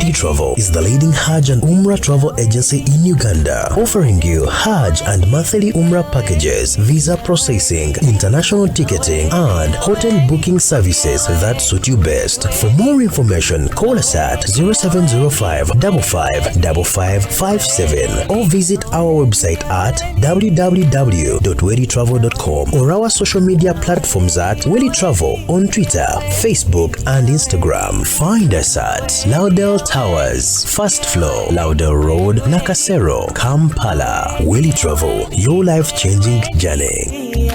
Wedi Travel is the leading Hajj and Umrah travel agency in Uganda, offering you Hajj and monthly Umrah packages, visa processing, international ticketing, and hotel booking services that suit you best. For more information, call us at 0705 555557 or visit our website at www.weditravel.com or our social media platforms at Wedi Travel on Twitter, Facebook, and Instagram. Find us at Laudel Towers, first floor, Laudel Road, Nakasero, Kampala. Willy Travel, your life changing journey.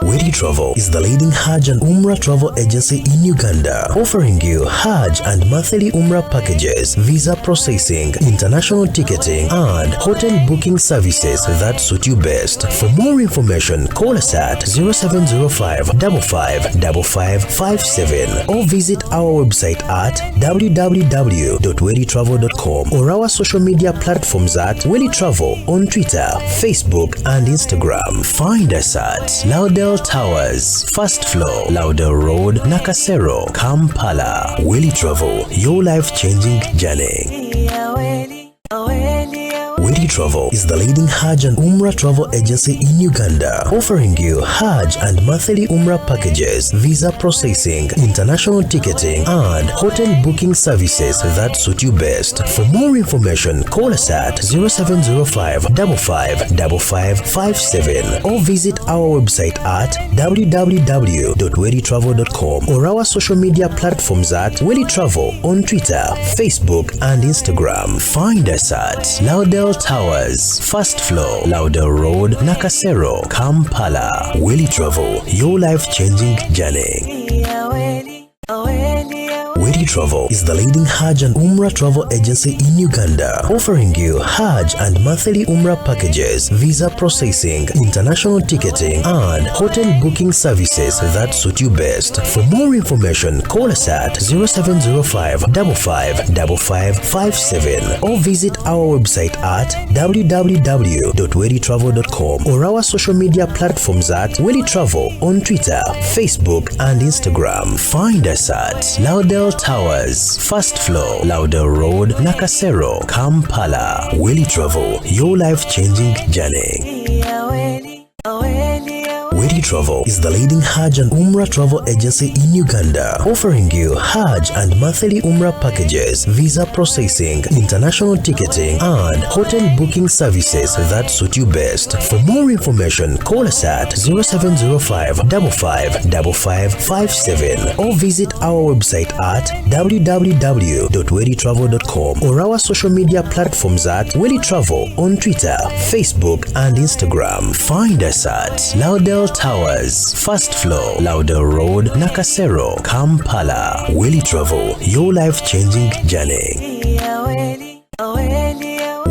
Wedi Travel is the leading Hajj and Umrah travel agency in Uganda, offering you Hajj and monthly Umrah packages, visa processing, international ticketing, and hotel booking services that suit you best. For more information, call us at 0705 555557 or visit our website at www.weditravel.com or our social media platforms at Wedi Travel on Twitter, Facebook, and Instagram. Find us at Laudel Towers, first floor, Laudel Road, Nakasero, Kampala. Willy Travel, your life changing journey. Wedi Travel is the leading Hajj and Umrah travel agency in Uganda, offering you Hajj and monthly Umrah packages, visa processing, international ticketing, and hotel booking services that suit you best. For more information, call us at 0705 555557 or visit our website at www.weditravel.com or our social media platforms at Wedi Travel on Twitter, Facebook, and Instagram. Find us at Laudel Towers, first floor, Laudel Road, Nakasero, Kampala. Willy Travel, your life changing journey. Wedi Travel is the leading Hajj and Umrah travel agency in Uganda, offering you Hajj and monthly Umrah packages, visa processing, international ticketing, and hotel booking services that suit you best. For more information, call us at 0705 555557 or visit our website at www.weditravel.com or our social media platforms at Wedi Travel on Twitter, Facebook, and Instagram. Find us at Laudel Towers, first floor, Laudel Road, Nakasero, Kampala. Willy Travel, your life changing journey. Wedi Travel is the leading Hajj and Umrah travel agency in Uganda, offering you Hajj and monthly Umrah packages, visa processing, international ticketing, and hotel booking services that suit you best. For more information, call us at 0705 555557 or visit our website at www.weditravel.com or our social media platforms at Wedi Travel on Twitter, Facebook, and Instagram. Find us at Laudel Towers, first floor, Laudel Road, Nakasero, Kampala. Willy Travel, your life changing journey.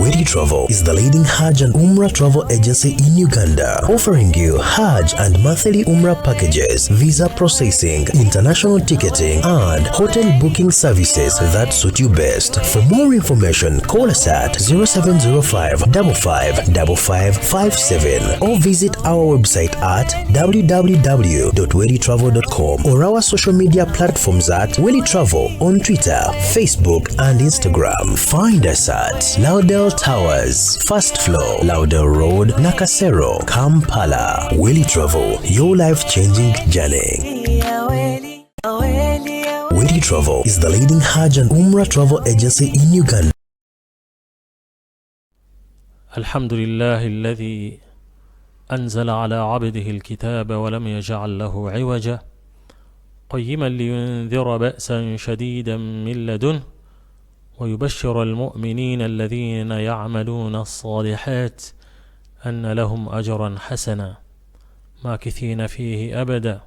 Wedi Travel is the leading Hajj and Umrah travel agency in Uganda, offering you Hajj and monthly Umrah packages, visa processing, international ticketing, and hotel booking services that suit you best. For more information, call us at 0705 555557 or visit our website at www.weditravel.com or our social media platforms at Wedi Travel on Twitter, Facebook, and Instagram. Find us at Laudel Towers, first floor, Laudel Road, Nakasero, Kampala. Willy Travel, your life changing journey. Wedi Travel is the leading Hajj and Umrah travel agency in Uganda. الحمد لله الذي أنزل على عبده الكتاب ولم يجعل له عوجا قيما لينذر بأسا شديدا من لدنه ويبشر المؤمنين الذين يعملون الصالحات أن لهم أجرا حسنا ماكثين فيه أبدا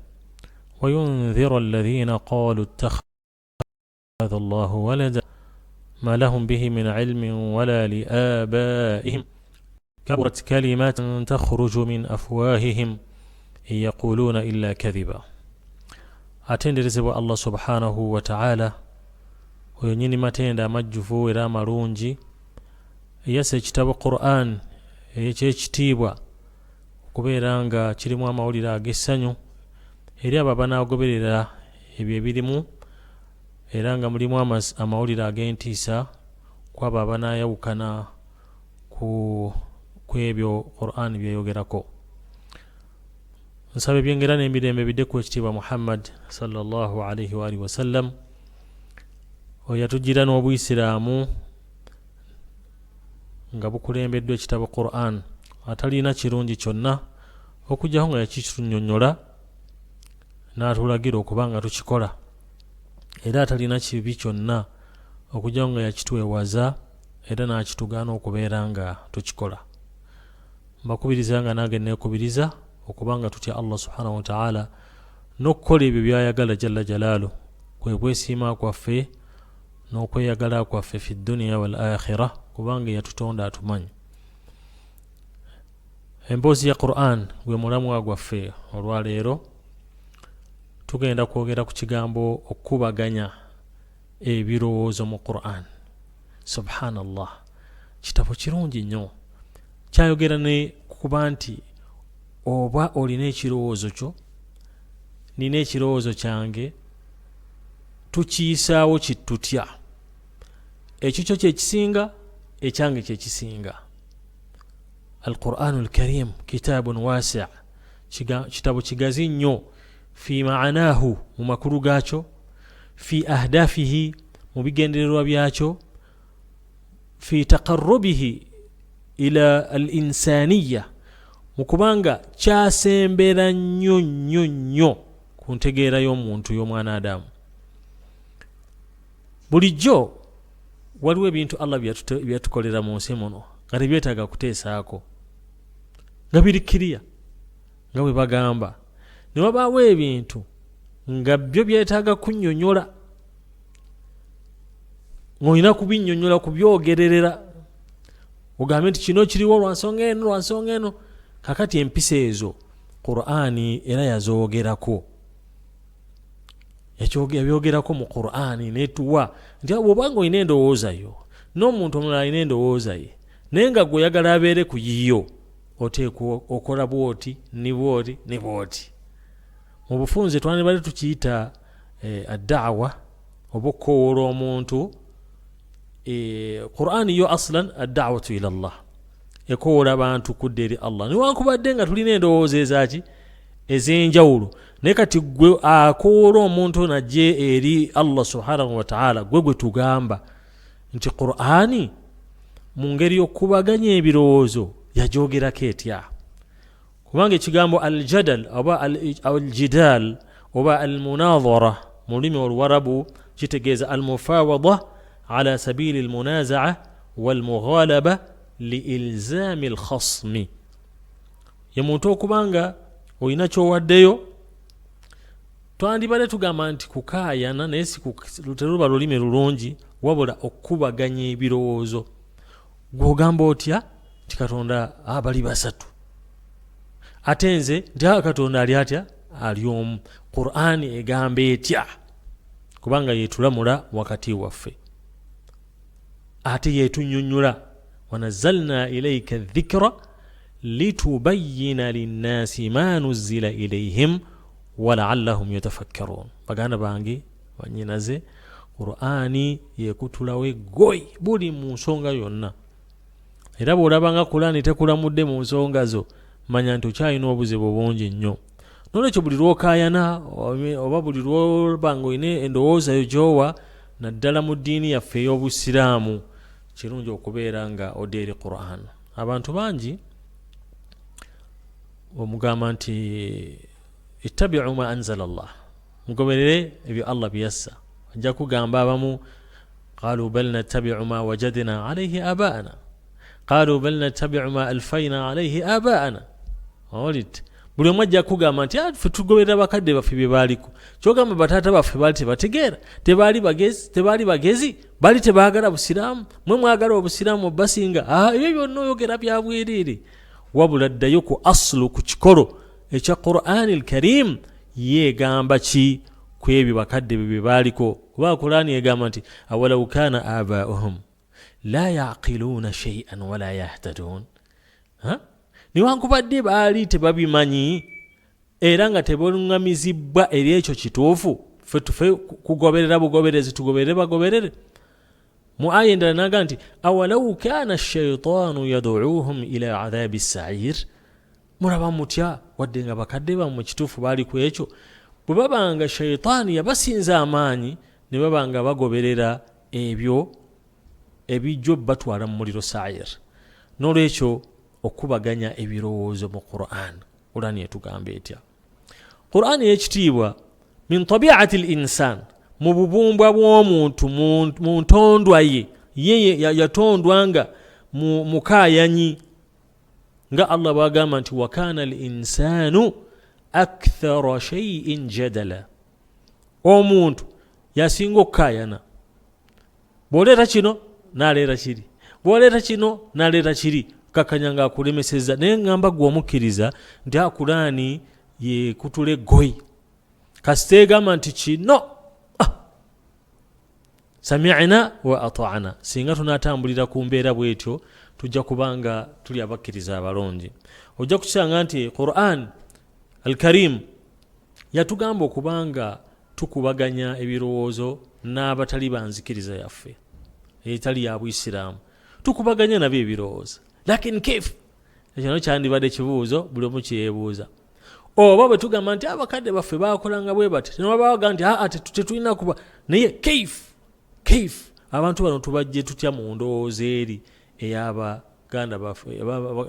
وينذر الذين قالوا اتخذ الله ولدا ما لهم به من علم ولا لآبائهم كبرت كلمة تخرج من أفواههم إن يقولون إلا كذبا. Atenderezebwa Allah subhanahu wataala, oyo nyini matenda amajjuvu era amalungi, eyassa ekitabo Quran ekyekitiibwa okubeera nga kirimu amawulire ag'essanyu eri abo abanaagoberera ebyo ebirimu. Era nga mulimu amawulire ag'entiisa kwabo abanaayawukana ku kwebyo Quran byeyogerako. Nsaba ebyengera n'emirembe bidde ku ekitiibwa Muhammad sallallahu alaihi wa alihi wasallam, oyo yatujjira n'obuyisiraamu nga bukulembeddwa ekitabo Quran, atalina kirungi kyonna okujjako nga yakitunyonyola n'atulagira okuba nga tukikola, era atalina kibi kyonna okujjako nga yakitwewaza era n'akitugaana okubeera nga tukikola. Mbakubiriza nga nange neekubiriza okuba nga tutya Allah subhanahu wataala n'okukola ebyo byayagala jalla jalaalu, kwe kwesiima kwaffe n'okweyagala kwaffe fi dduniya wal akhira, kubanga eyatutonda atumanyi. Emboozi ya Quran gwe mulamwa gwaffe olwaleero. Tugenda kwogera ku kigambo okukubaganya ebirowoozo mu Quran. Subhanallah, kitabo kirungi nnyo, kyayogera ne kuba nti oba olina ekirowoozo kyo, nina ekirowoozo kyange, tukiyisaawo kitutya, ekikyo kyekisinga, ekyange kyekisinga. Alquranu lkarim kitabun wasi, kitabo kigazi nnyo fi maanahu, mu makulu gaakyo, fi ahdafihi, mu bigendererwa byakyo, fi taqarrubihi ila al insaniya, mu kubanga kyasembera nnyo nnyo nnyo ku ntegeera y'omuntu y'omwana Adamu. Bulijjo waliwo ebintu Allah byatukolera mu nsi muno nga tebyetaaga kuteesaako, nga biri kiriya nga bwe bagamba, ne wabaawo ebintu nga byo byetaaga kunnyonnyola, ng'olina kubinnyonnyola, kubyogererera, ogambe nti kino kiriwo lwa nsonga eno, lwa nsonga eno. Kakati empisa ezo Qur'ani era yazoogerako, yabyogerako mu Qur'ani netuwa nti bw'oba nga olina endowooza yo n'omuntu omulala alina endowooza ye, naye nga gwe oyagala abeere ku yiyo, oteekwa okola bwoti ni bwoti ni bwoti. Mu bufunze twandibadde tukiyita addaawa oba okukowoola omuntu. Qur'ani yo aslan addawatu ila llah, ekowoola abantu kudda eri Allah, newankubadde nga tulina endowooza ezaki ez'enjawulo, naye kati gwe akowoola omuntu najje eri Allah subhanahu wataala, gwe gwe tugamba nti Qur'ani mu ngeri y'okukubaganya ebirowoozo yajogerako etya? Kubanga ekigambo aljadal oba aljidal oba almunadhara mu lulimi oluwarabu kitegeeza almufawada ala sabili almunazaa walmughalaba liilzami alkhasmi, ye muntu okuba nga olina kyowaddeyo. Twandibadde tugamba nti kukaayana, naye si teruba lulimi lulungi, wabula okukubaganya ebirowoozo. Gw'ogamba otya nti Katonda abali basatu, ate nze nti Katonda ali atya, ali omu? Qur'ani egamba etya? Kubanga yetulamula wakati waffe, ate yetunyonyola, wanazalna ilaika dhikra litubayina linnasi ma nuzila ilaihim walaallahum yatafakkarun. Baganda bange, banyinaze, Qur'ani yekutulawo eggoyi buli mu nsonga yonna, era bw'olabanga Qur'ani tekulamudde mu nsonga zo, manya nti okyalina obuzibu bungi nnyo. Nolwekyo buli lwokaayana oba buli lwoba nga olina endowooza yo gyowa, naddala mu ddiini yaffe ey'obusiraamu, kirungi okubeera nga odda eri Quran. Abantu bangi omugamba nti ittabiu ma anzala llah, mugoberere ebyo Allah byeyassa, ajja kugamba abamu qalu bal nattabiu ma wajadna alaihi abaana, qalu bal nattabiu ma alfaina alaihi abaana. Owulidde? Buli omu ajja kugamba nti ffe tugoberera bakadde baffe bye baaliko. Kyogamba bataata baffe baali tebategeera, tebaali bagezi, tebaali bagezi, baali tebaagala busiraamu, mwe mwagala obusiraamu basinga. Ebyo byonna oyogera bya bwereere. Wabula ddayo ku aslu, ku kikolo ekya Qur'ani al-Karim, ye egamba ki ku ebyo bakadde be bye baaliko? Kuba Qur'ani egamba nti awalau kana abauhum la yaqiluuna shay'an wala yahtadun, newankubadde baali tebabimanyi era nga tebaluŋŋamizibbwa eri ekyo kituufu. Ffe tufe kugoberera bugoberezi, tugoberere bagoberere. Mu aya endala naga nti awalau kana shaitaanu yaduuhum ila adhabi sair. Mulaba mutya wadde nga bakadde bammwe kituufu baali ku ekyo, bwe babanga shaitaani yabasinza amaanyi ne baba nga bagoberera ebyo ebijjo batwala mu muliro sair. N'olwekyo okubaganya ebirowoozo mu Quran, Quran etugamba etya? Quran ey'ekitiibwa, min tabiati l insan, mu bubumbwa bw'omuntu, mu ntondwa ye, ye yatondwa nga mukaayanyi, nga Allah bw'agamba nti wakana al insanu akthara shaiin jadala, omuntu yasinga okukaayana. Bw'oleeta kino n'aleeta kiri, bw'oleeta kino n'aleeta kiri, kakanya ng'akulemesezza. Naye ŋŋamba gwe omukkiriza nti Kuraani yekutula eggoyi, kasita egamba nti kino sami'na wa ata'na. Singa tunatambulira ku mbeera bwetyo, tujja kubanga tuli abakkiriza abalungi. Ojja kukisanga nti Quran Alkarim yatugamba okubanga tukubaganya ebirowoozo n'abatali banzikiriza yaffe etali ya Buisiraamu, tukubaganya nabo ebirowoozo. Lakin kif? Ekyo nakyo kyandibadde kibuuzo buli omu kyeyebuuza. Oba bwe tugamba nti abakadde baffe bakolanga bwe bati, nebabaga nti aa tetulina kuba naye, kaif kaif abantu bano tubajje tutya mu ndowooza eri ey'abaganda baffe,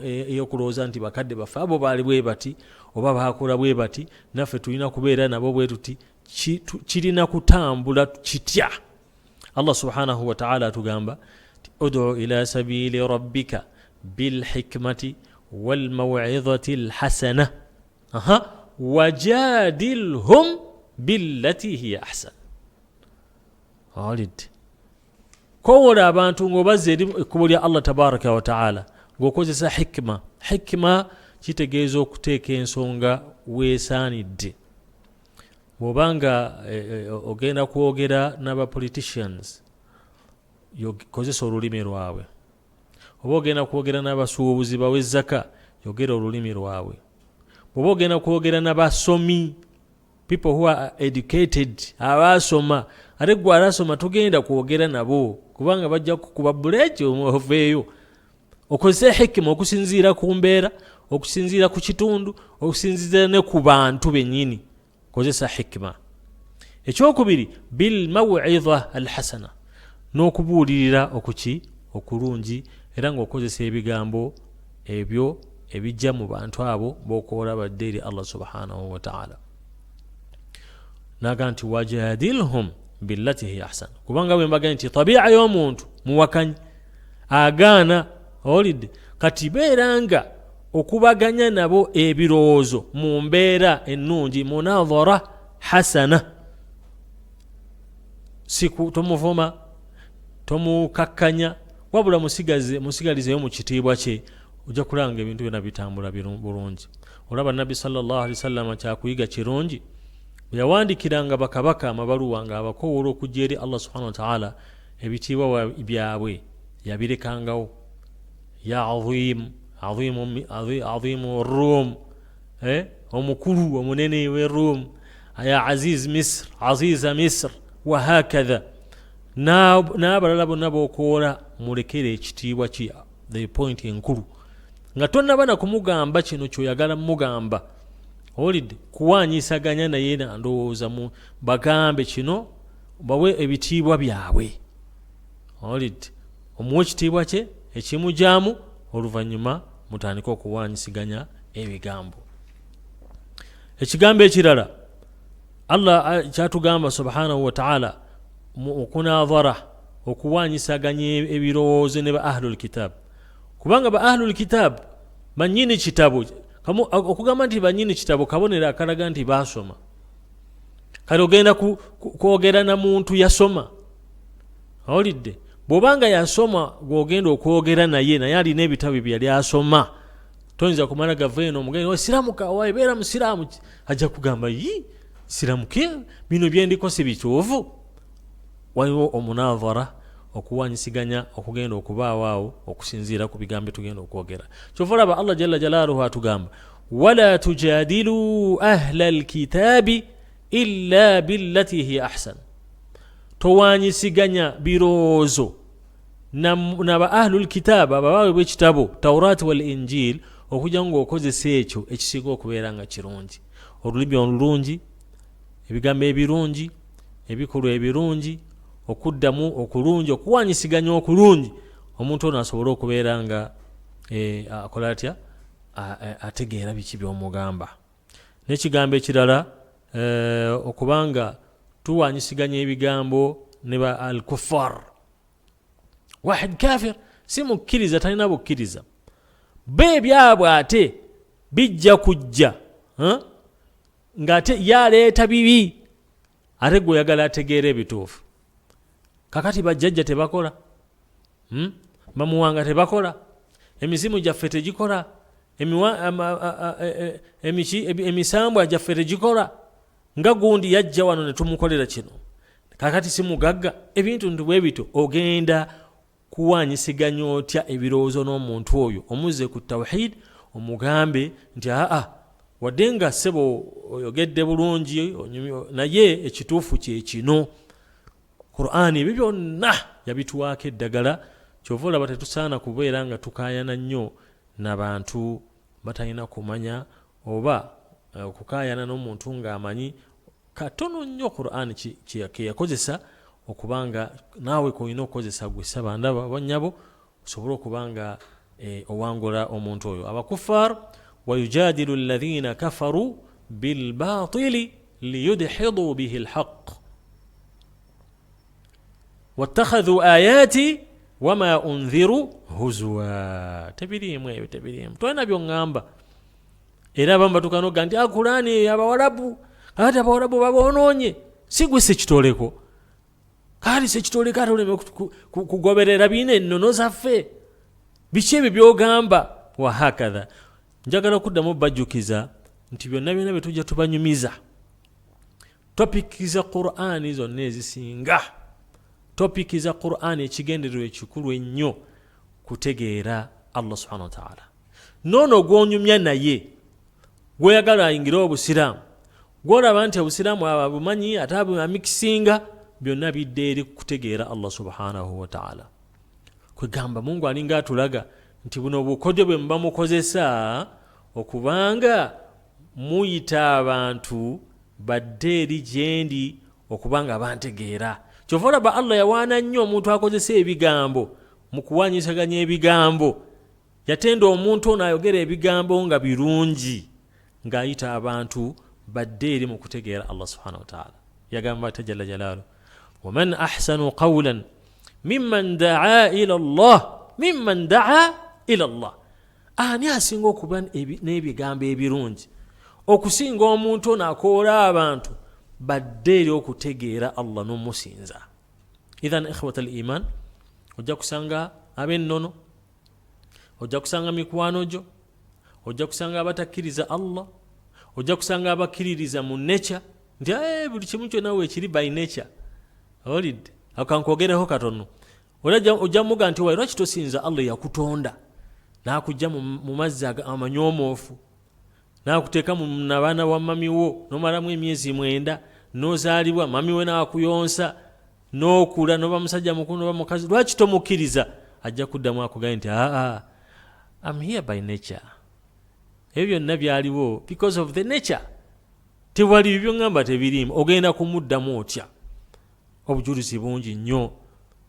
ey'okulowooza nti bakadde baffe abo baali bwe bati oba bakola bwe bati, naffe tulina kubeera nabo bwe tuti? Kirina kutambula kitya? Allah subhanahu wataala atugamba udu ila sabili rabbika bilhikmati walmawidhati lhasana, aha, wajadilhum billati hiya ahsan. Owulidde? Kowola abantu ng'obazza eri ekkubo lya Allah tabaraka wataala ng'okozesa hikima. Hikima kitegeeza okuteeka ensonga weesaanidde. Bw'oba nga ogenda kwogera n'aba politicians, kozesa olulimi lwabwe. Oba ogenda kwogera n'abasuubuzi bawe zaka, yogera olulimi lwabwe. Bw'oba ogenda kwogera n'abasomi, people who are educated, abaasoma, ate gwe alasoma togenda kwogera nabo kubanga bajja kukuba buleeki oveeyo. Okozese hikima okusinziira ku mbeera, okusinziira ku kitundu, okusinziira ne ku bantu bennyini. Kozesa hikima. Ekyokubiri, bilmawidha alhasana, n'okubuulirira okuki okulungi, era ng'okozesa ebigambo ebyo ebijja mu bantu abo bokoola badde eri Allah subhanahu wataala. Naga nti wajadilhum billati hiya ahsan, kubanga bwe mbaga nti tabi'a y'omuntu muwakanyi, agaana. Owulidde? Kati beera nga okubaganya nabo ebirowoozo mu mbeera ennungi, munadhara hasana. Siku tomuvuma, tomukakkanya, wabula musigalizeyo mu kitiibwa kye. Ojja kulaba nga ebintu byonna bitambula bulungi. Olaba Nabbi sallallahu alaihi wasallama, kyakuyiga kirungi, bwe yawandikiranga bakabaka amabaluwa ng'abakowoola okujja eri Allah subhanahu wataala, ebitiibwa byabwe yabirekangawo. Ya azim, azimu, azimu Rum, omukulu omunene we Rum, ya aziz Misr, aziza Misr, wahakatha n'abalala bonna bokoola, mulekere ekitiibwa ki. The point enkulu, nga tonnaba na kumugamba kino kyoyagala mugamba, owulidde, kuwanyisaganya naye na ndowooza, mu bagambe kino, bawe ebitiibwa byabwe. Owulidde? Omuwe ekitiibwa kye ekimugyamu, oluvannyuma mutandike okuwanyisiganya ebigambo. Ekigambo ekirala Allah kyatugamba subhanahu wataala okunadhara, okuwanyisaganya ebirowoozo ne ba ahlul kitab, kubanga ba ahlul kitab banyini kitabo. Okugamba nti banyini kitabo kabonero akalaga nti basoma. Kale ogenda kwogera na muntu yasoma. Owulidde? Bw'obanga yasoma gwogenda okwogera naye, naye alina ebitabo bye yali asoma, toyinza kumala gava eno omugende, osiramuka, wabeera musiraamu, ajja kugamba, yi siramuke, bino byendiko si bituufu. Waliwo omunadhara, okuwanyisiganya okugenda okubaawo awo okusinziira ku bigambo tugenda okwogera. Kyova olaba Allah jalla jalaaluhu atugamba wala tujadilu ahla alkitaabi. Illa billati hiya ahsan. Towanyisiganya birowoozo naba ahlul kitabu, ababawe bwekitabo Taurat wal Injil, okujja ngaokozesa ekyo ekisinga okubeera nga kirungi, olulimi olulungi, ebigambo ebirungi, ebikolwa ebirungi, okuddamu okulungi, okuwanyisiganya okulungi, omuntu ono asobole okubeera nga akola atya, ategeera biki byomugamba. N'ekigambo ekirala, okubanga tuwanyisiganya ebigambo ne ba al kuffar, wahid kafir, si mukkiriza, talina bukkiriza, bo ebyabwe ate bijja kujja ng'ate yaleeta bibi, ate gwe oyagala ategeera ebituufu. Kakati bajjajja tebakola, Bamuwanga tebakola, emizimu gyaffe tegikola, emisambwa gyaffe tegikola, nga gundi yajja wano ne tumukolera kino, kakati si mugagga. Ebintu nti bwe bityo, ogenda kuwanyisiganya otya ebirowoozo n'omuntu oyo omuzze ku tawhid, omugambe nti aa, wadde nga ssebo oyogedde bulungi, naye ekituufu kye kino? Qur'ani ebyo byonna yabituwaako eddagala. Kyova olaba tetusaana kubeera nga tukaayana nnyo nabantu batalina kumanya, oba okukaayana n'omuntu ng'amanyi katono nnyo Qur'ani keyakozesa, okuba nga naawe kolina okukozesa gwe sabandaba oba nnyabo, osobole okuba nga owangula omuntu oyo. Abakufar, wayujadilu alladhina kafaru bilbatili liyudhidu bihi lhaq wattakhadhu ayati wama undhiru huzwa. Tebiriimu ebyo, tebiriimu, tolina byoŋŋamba. Era abamu batuuka noga nti Kurani eyo abawalabu, ati abawalabu babonoonye, si gwe sekitoleko. Kali sekitoleko ate oleme kugoberera biina ennono zaffe, biki ebyo byogamba? Wahakatha, njagala okuddamu bajjukiza nti byonna byonna bye tujja tubanyumiza, topiki za Qur'ani zonna ezisinga, topiki za Qur'ani, ekigendererwa ekikulu ennyo kutegeera Allah subhanahu wataala. Noono gwonyumya naye, gwoyagala ayingire obusiraamu, gwolaba nti obusiraamu abumanyi ate amikisinga, byonna bidde eri kutegeera Allah subhanahu wataala. Kwegamba Mungu alinga atulaga nti buno obukodyo bwe muba mukozesa okubanga muyita abantu badde eri gyendi okubanga bantegeera. Kyova olaba Allah yawaana nnyo omuntu akozesa ebigambo mu kuwanyisaganya ebigambo. Yatenda omuntu ono ayogera ebigambo nga birungi ng'ayita abantu badde eri mu kutegeera Allah subhanahu wataala. Yagamba ate jalla jalaalu, waman ahsanu qawlan mimman daa ila llah, mimman daa ila llah. Ani asinga okuba n'ebigambo ebirungi okusinga omuntu ono akoola abantu badde eri okutegeera Allah n'omusinza? Ithan ikhwat al iman, ojja kusanga ab'ennono, ojja kusanga mikwano gyo, ojja kusanga abatakkiriza Allah, ojja kusanga abakkiririza mu nature nti buli kimu kyonna weekiri by nature. Olidde akankogereho katono, ojja muga nti wayi, lwaki tosinza Allah yakutonda n'akujja mu mazzi amanyomoofu, n'akuteeka mu nabaana wa mami wo, nomalamu emyezi 9, n'ozaalibwa, mami we n'akuyonsa, n'okula, noba musajja mukulu, noba mukazi, lwaki tomukkiriza? Ajja kuddamu akugaye nti aa, am here by nature, ebyo byonna byaliwo because of the nature, tewali byo ŋŋamba tebiriimu. Ogenda kumuddamu otya? Obujulizi bungi nnyo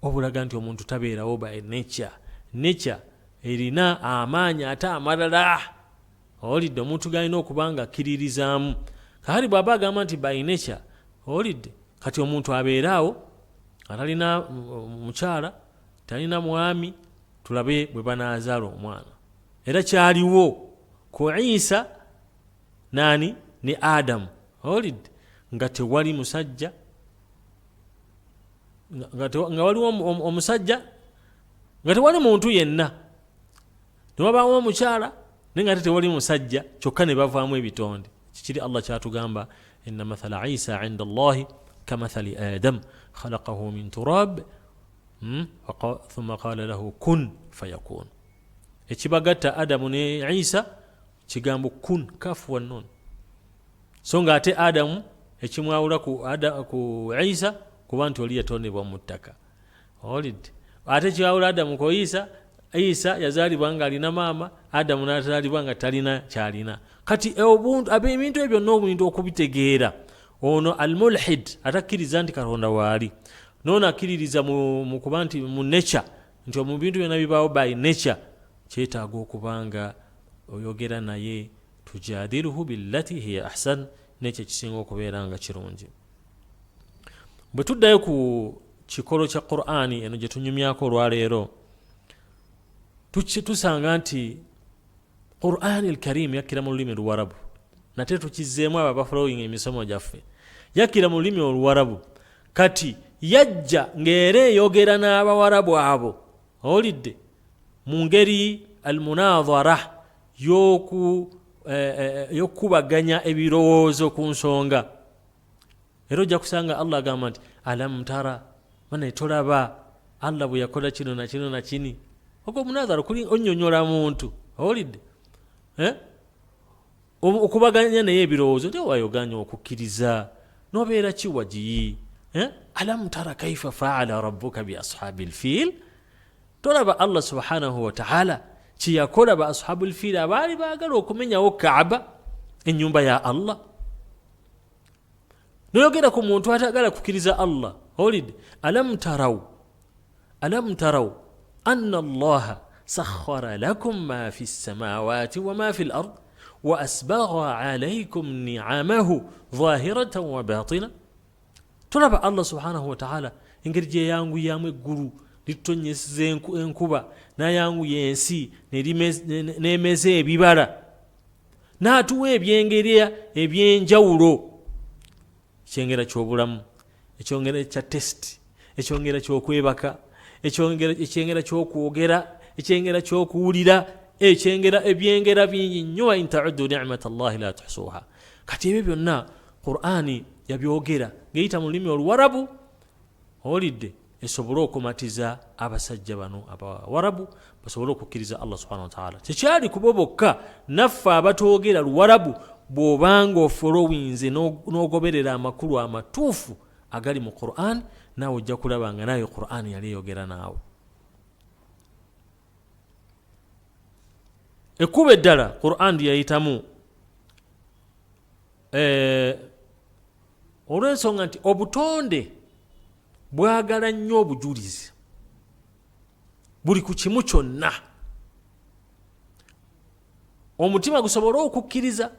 obulaga nti omuntu tabeerawo by nature. Nature erina amaanyi ate amalala, owulidde, omuntu galina okuba nga akkiririzaamu. Kakati bw'aba agamba nti by nature, owulidde, kati omuntu abeere awo atalina mukyala, talina mwami, tulabe bwe banaazaala omwana. Era kyaliwo ku Isa nani ne Adamu, owulidde, nga tewali musajja, nga waliwo omusajja, nga tewali muntu yenna, newabaawo omukyala naye nga ate tewali musajja, kyokka ne bavaamu ebitonde. Kikiri Allah kyatugamba, inna mathala Isa inda Allahi kamathali Adam khalaqahu min turab thumma qala lahu kun fayakun. Ekibagatta Adamu ne Isa kigambo kun, kafu wa nun, so nga ate Adamu Ekimwawula ku, ku Isa kuba nti oli yatondebwa mu ttaka. Owulidde? Ate kyawula Adamu ku Isa, Isa yazaalibwa nga alina maama, Adamu n'atazaalibwa nga talina kyalina. Kati ebintu ebyo byonna obintu okubitegeera, ono almulhid atakkiriza nti Katonda waali, noono akkiririza mu kuba nti mu nature, nti mu bintu byonna bibaawo by nature, kyetaaga okuba nga oyogera naye tujadiluhu billati hiya ahsan, nekyo ekisinga okubeera nga kirungi. Bwe tuddayo ku kikolo kya Qur'ani eno gye tunyumyako olwaleero, tusanga nti Qur'ani alkarim yakkira mu lulimi luwarabu. Nate tukizzeemu abo abafollowing emisomo gyaffe, yakkira mu lulimi oluwarabu. Kati yajja ng'era eyogera n'abawarabu abo, owulidde, mu ngeri almunadhara y'okukubaganya ebirowoozo ku nsonga. Era ojja kusanga Allah agamba nti alam tara, banaye tolaba Allah bwe yakola kino na kino na kini. Ogwo munadhara kuli onnyonnyola muntu, owulidde, eh? Okubaganya naye ebirowoozo nti wayoganya okukkiriza nobeera kiwagiyi, eh? Alam tara kaifa faala rabbuka bi ashabi lfiil, tolaba Allah subhanahu wataala kyeyakola ba ashabu lfiil abaali baagala okumenyawo Kaaba, ennyumba ya Allah. Noyogera ku muntu atagala kukkiriza Allah, owulidde, alam taraw, alam taraw anna Allaha sakhara lakum ma fi ssamawati wa ma fi l ard wa asbagha alaikum niamahu zahiratan wa batina. Tolaba Allah subhanahu wataala engeri gyeyanguyamu eggulu litutonyeseza enkuba, nayanguya ensi nemeza ebibala, n'atuwa ebyengera ebyenjawulo, ekyengera ky'obulamu, ekyongera kya test, ekyongera ky'okwebaka, ekyengera ky'okwogera, ekyengera ky'okuwulira, ekyengera, ebyengera bingi nnyo. Wa in taudu nimat Allahi la tuhsuha. Kati ebyo byonna Qur'ani yabyogera ng'eyita mu lulimi oluwarabu, owulidde, esobole okumatiza abasajja bano abawarabu basobole okukkiriza Allah subhanahu wataala. Tekyali kubo bokka, naffe abatoogera luwarabu, bw'obanga ofolowinze n'ogoberera amakulu amatuufu agali mu Quran, naawe ojja kulaba nga naawe Quran yali eyogera naawe. Ekkubo eddala Quran lyeyayitamu, olw'ensonga nti obutonde bwagala nnyo obujulizi buli ku kimu kyonna, omutima gusobole okukkiriza.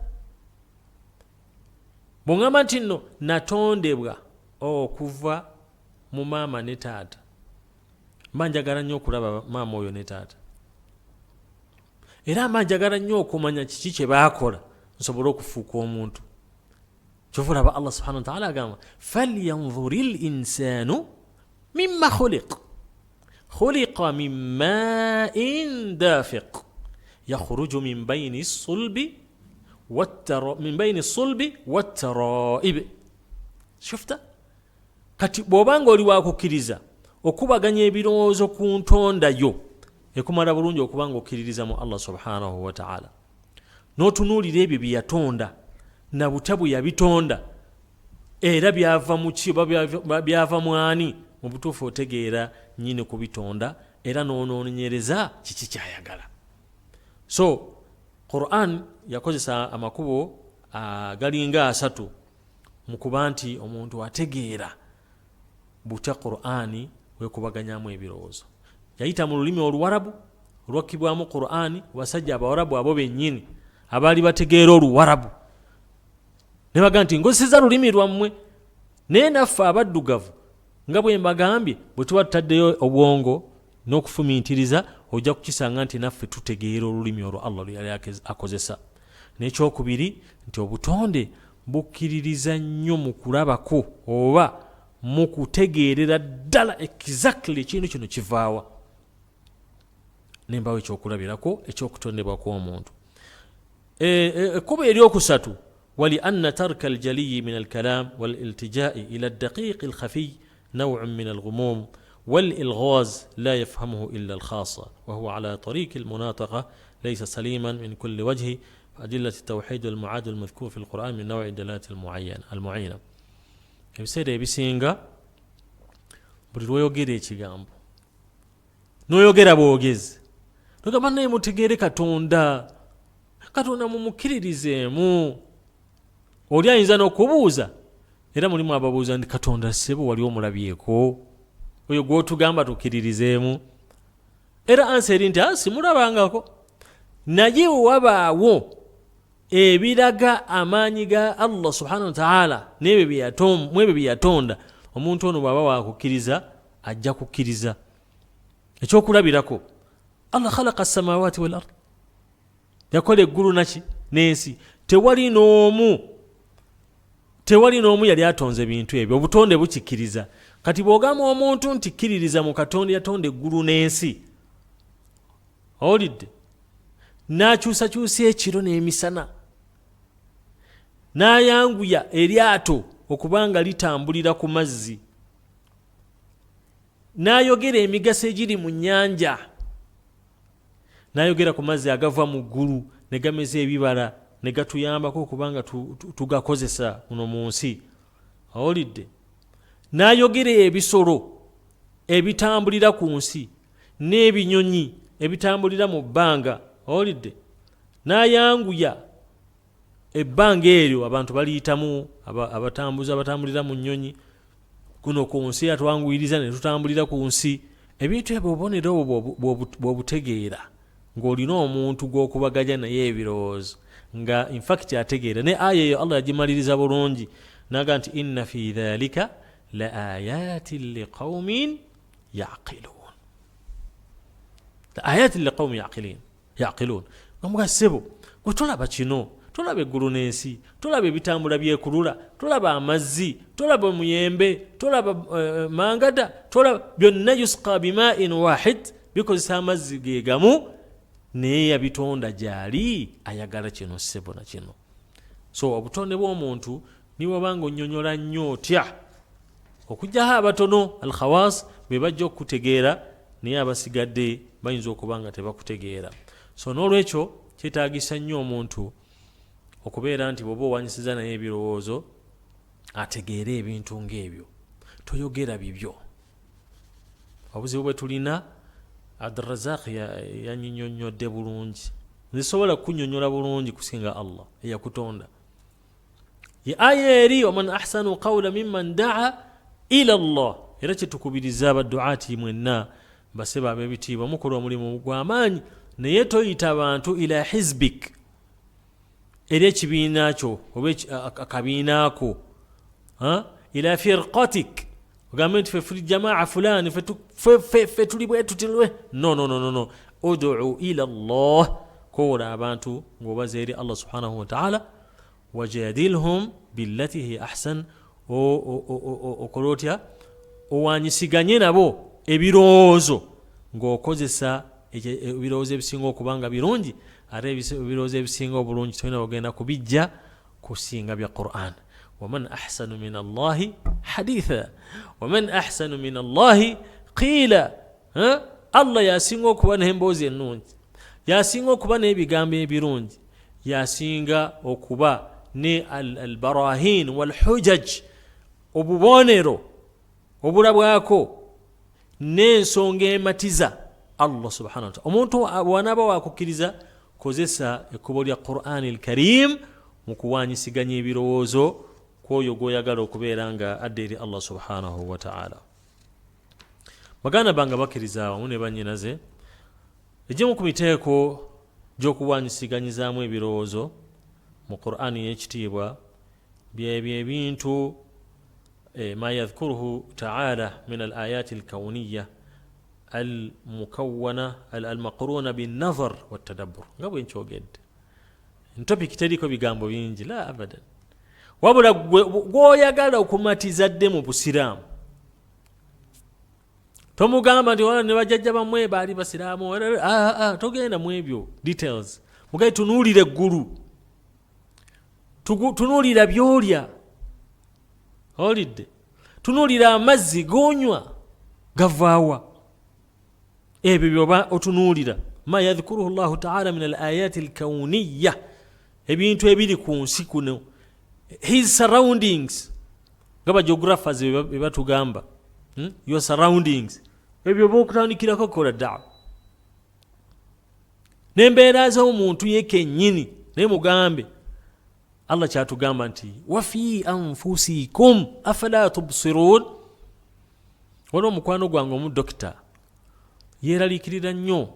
Bw'oŋŋamba nti nno natondebwa okuva mu maama ne taata, mba njagala nnyo okulaba maama oyo ne taata, era mba njagala nnyo okumanya kiki kye baakola nsobole okufuuka omuntu. Kyova olaba Allah subhanahu wataala agamba falyanzuri linsanu mimma khuliq, khuliqa min main dafiq yakhruju min bayini sulbi min bayini sulbi wattaraib. Shufta, kati bw'oba nga oli wakukkiriza, okubaganya ebirowoozo ku ntonda yo ekumala bulungi okuba nga okkiririza mu Allah subhanahu wataala, n'otunuulira ebyo bye yatonda na butya bwe yabitonda, era byava muki oba byava mwani. Mu butuufu otegeera nnyini kubitonda, era n'onoonyereza kiki kyayagala. So Quran yakozesa amakubo agalinga asatu mu kuba nti omuntu ategeera butya Qur'ani wekubaganyamu ebirowoozo. Yayita mu lulimi oluwarabu olwakkibwamu Qur'ani, basajja abawarabu abo bennyini abaali bategeera oluwarabu ne baga nti ngozeseza lulimi lwammwe. Naye naffe abaddugavu, nga bwe mbagambye, bwe tuba tutaddeyo obwongo n'okufumiitiriza, ojja kukisanga nti naffe tutegeera olulimi olwo Allah lwe yali akozesa. N'ekyokubiri nti obutonde bukkiririza nnyo mu kulabako oba mu kutegeerera ddala exactly ekintu kino kivaawa. Nembawo ekyokulabirako ekyokutondebwa kw'omuntu. Ekkubo eryokusatu, walianna tarka aljaliyi min alkalam waliltijai ila aldaqiqi alkhafiy نوع من الغموم والإلغاز لا يفهمه إلا الخاصة، وهو على طريق المناطقة ليس سليما من كل وجه. فأدلة التوحيد والمعاد المذكور في القرآن من نوع الدلالة المعينة. Ebiseera ebisinga buli lwoyogera ekigambo noyogera bwogezi nogamba naye mutegeere Katonda, Katonda mumukkiririzeemu. Oli ayinza n'okubuuza, era mulimu ababuuza nti Katonda ssebo wali omulabyeko oyo gw'otugamba tukkiririzeemu? Era ansa eri nti simulabangako. Naye wewabaawo ebiraga amaanyi ga Allah subhanahu wa ta'ala n'ebyo bye yatonda, omuntu ono bw'aba wakukkiriza ajja kukkiriza. Ekyokulabirako, Allah khalaqa samawati wal ard, yakola eggulu naki n'ensi. Tewali n'omu yali atonze bintu ebyo, obutonde bukikkiriza. Kati bw'ogamba omuntu nti kkiririza mu Katonda yatonda eggulu n'ensi, owulidde, n'akyusakyusa ekiro n'emisana, n'ayanguya eryato okuba nga litambulira ku mazzi, n'ayogera emigaso egiri mu nnyanja, n'ayogera ku mazzi agava mu ggulu ne gameza ebibala ne gatuyambako okuba nga tugakozesa muno mu nsi, owulidde, n'ayogera ebisolo ebitambulira ku nsi n'ebinyonyi ebitambulira mu bbanga, owulidde, n'ayanguya ebbanga eryo abantu baliyitamu, abatambuzi abatambulira mu nnyonyi kuno ku nsi atwanguyiriza ne tutambulira ku nsi. Ebintu ebyo obubonero obwo bw'obutegeera ng'olina omuntu gw'okubaganya naye ebirowoozo nga infact ategeera. Ne aya eyo Allah yagimaliriza bulungi naga nti inna fi dhalika la ayatin liqaumin yaqilun, la ayatin liqaumin yaqilun. Ngamuga ssebo gwe tolaba kino, tolaba eggulu n'ensi, tolaba ebitambula byekulula, tolaba amazzi, tolaba omuyembe, tolaba mangada, tolaba byonna yusqa bimain wahid, bikozesa amazzi ge gamu, naye yabitonda gyali ayagala kino ssebo na kino. So obutonde bw'omuntu niwaba nga onnyonnyola nnyo otya, okugyaho abatono alkhawas be bajja okukutegeera, naye abasigadde bayinza okuba nga tebakutegeera. So n'olwekyo kyetaagisa nnyo omuntu okubeera nti bw'oba owanyisiza naye ebirowoozo ategeere ebintu ng'ebyo, toyogera bibyo. Obuzibu bwe tulina, Abdurazak yanyinyonnyodde bulungi, nzisobola kukunyonnyola bulungi kusinga Allah eyakutonda. Ye aya eri waman ahsanu qawla mimman daa ila Allah. Era kyetukubiriza abaduati mwenna baseba ab'ebitiibwa, mukola omulimu gw'amaanyi, naye toyita bantu ila hizbik, eri ekibiina kyo oba akabiina ko, ila firqatik, ogambe nti fe jamaa fulani, fe tuli bwe tutilwe. No, no, no, no, no. Udu ila Allah, kowola abantu ng'obaza eri Allah subhanahu wa ta'ala, wajadilhum billati hiya ahsan, okola otya owanyisiganye nabo ebirowoozo ng'okozesa ebirowoozo ebisinga okuba nga birungi, ate ebirowoozo ebisinga obulungi tolina ogenda kubijja kusinga bya Quran. Waman ahsanu min Allahi haditha waman ahsanu min Allahi qiila. Allah yasinga okuba n'emboozi ennungi, yasinga okuba n'ebigambo ebirungi, yasinga okuba ne albarahin walhujaj, obubonero obulabwako n'ensonga ematiza Allah subhanahu wa ta'ala. Omuntu bw'anaaba wakukkiriza, kozesa ekkubo lya Qur'ani al-Karim mu kuwanyisiganya ebirowoozo kw'oyo gw'oyagala okubeera nga adda eri Allah subhanahu wa ta'ala. Baganda bange bakkiriza wamu ne bannyinaze, egimu ku miteeko gy'okuwanyisiganyizaamu ebirowoozo mu Qur'ani y'ekitiibwa byebyo ebintu ma yadhkuruhu ta'ala min al-ayati al-kawniyya al-mukawwana al-maqruna bin-nazar wat-tadabbur. Nga bwe nkyogedde, ntopiki teriko bigambo bingi, la abadan, wabula gw'oyagala okumatiza dde mu busiraamu tomugamba nti wala ne bajjajja bammwe baali basiraamu, togenda mu ebyo details. Mugaye tunuulira eggulu, tunuulira by'olya, owulidde, tunuulira amazzi g'onywa gavaawa, ebyo byoba otunuulira. Ma yadhkuruhu llahu taala min al ayati alkauniya, ebintu ebiri ku nsi kuno, his surroundings, Nga ba geographers bwe batugamba, Your surroundings, ebyo bokutandikirako okukola daawa n'embeera z'omuntu ye kennyini. Naye mugambe Allah kyatugamba nti wafi anfusikum afala tubsirun. Waliwo omukwano gwange omu dokita, yeeraliikirira nnyo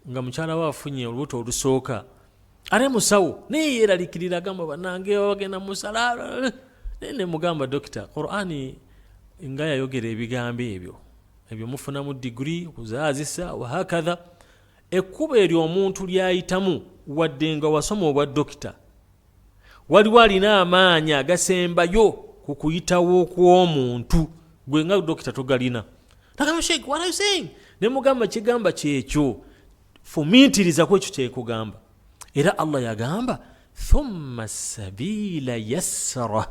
nga mukyala we afunye olubuto olusooka, ate musawo, naye yeeraliikirira, agamba banange bagenda musala. Naye nemugamba, dokita, Qurani nga yayogera ebigambo ebyo, ebyo mufunamu diguri kuzaazisa wahakatha. Ekkubo eryo omuntu lyayitamu, wadde nga wasoma obwa dokita, waliwo alina amaanyi agasembayo ku kuyitawo kw'omuntu, gwe nga dokita togalina. Nagamba, sheikh, what are you saying? Ne mugamba, kigamba kyekyo, fumiitiriza ku ekyo kyekugamba. Era Allah yagamba thumma sabila yassara,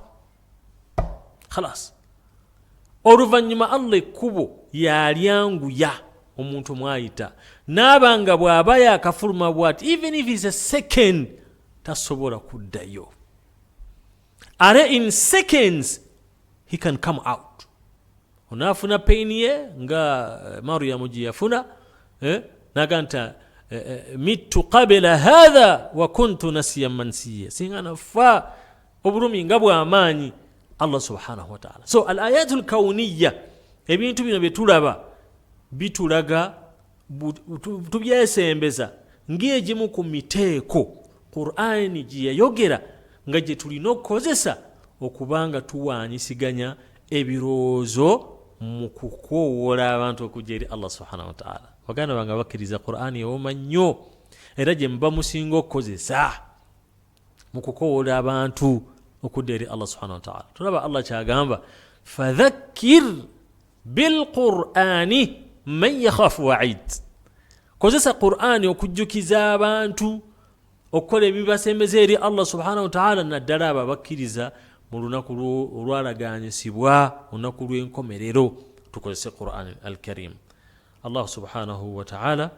khalas. Oluvannyuma Allah ekkubo yalyanguya omuntu mwayita, naaba nga bw'aba yakafuluma bwati, even if is a second, tasobola kuddayo. Ate in seconds he can come out. Onaafuna pain ye nga Mariyamu gye yafuna, eh? Naga nti mittu qabila hatha wa kuntu nasiyan mansiya, singa nafa obulumi nga bw'amaanyi. Allah subhanahu wataala. So al ayatu lkauniya, ebintu bino byetulaba bitulaga, tubyesembeza ng'egimu ku miteeko Qur'ani gye yayogera nga gye tulina okukozesa okubanga tuwanyisiganya ebirowoozo mu kukoowoola abantu okujja eri Allah subhanahu wataala. Baganda bange bakkiriza, Qur'ani ewoma nnyo, era gye muba musinga okukozesa mu kukoowoola abantu okudda eri Allah subhanahu wataala. Tulaba Allah kyagamba, fadhakkir bilqurani man yakhafu waid. Kozesa Qur'ani okujjukiza abantu okukola ebibasembeza eri Allah subhanahu wataala, naddala abo abakkiriza mu lunaku olwalaganyisibwa, olunaku lw'enkomerero. Tukozese Quran Alkarim. Allah subhanahu wataala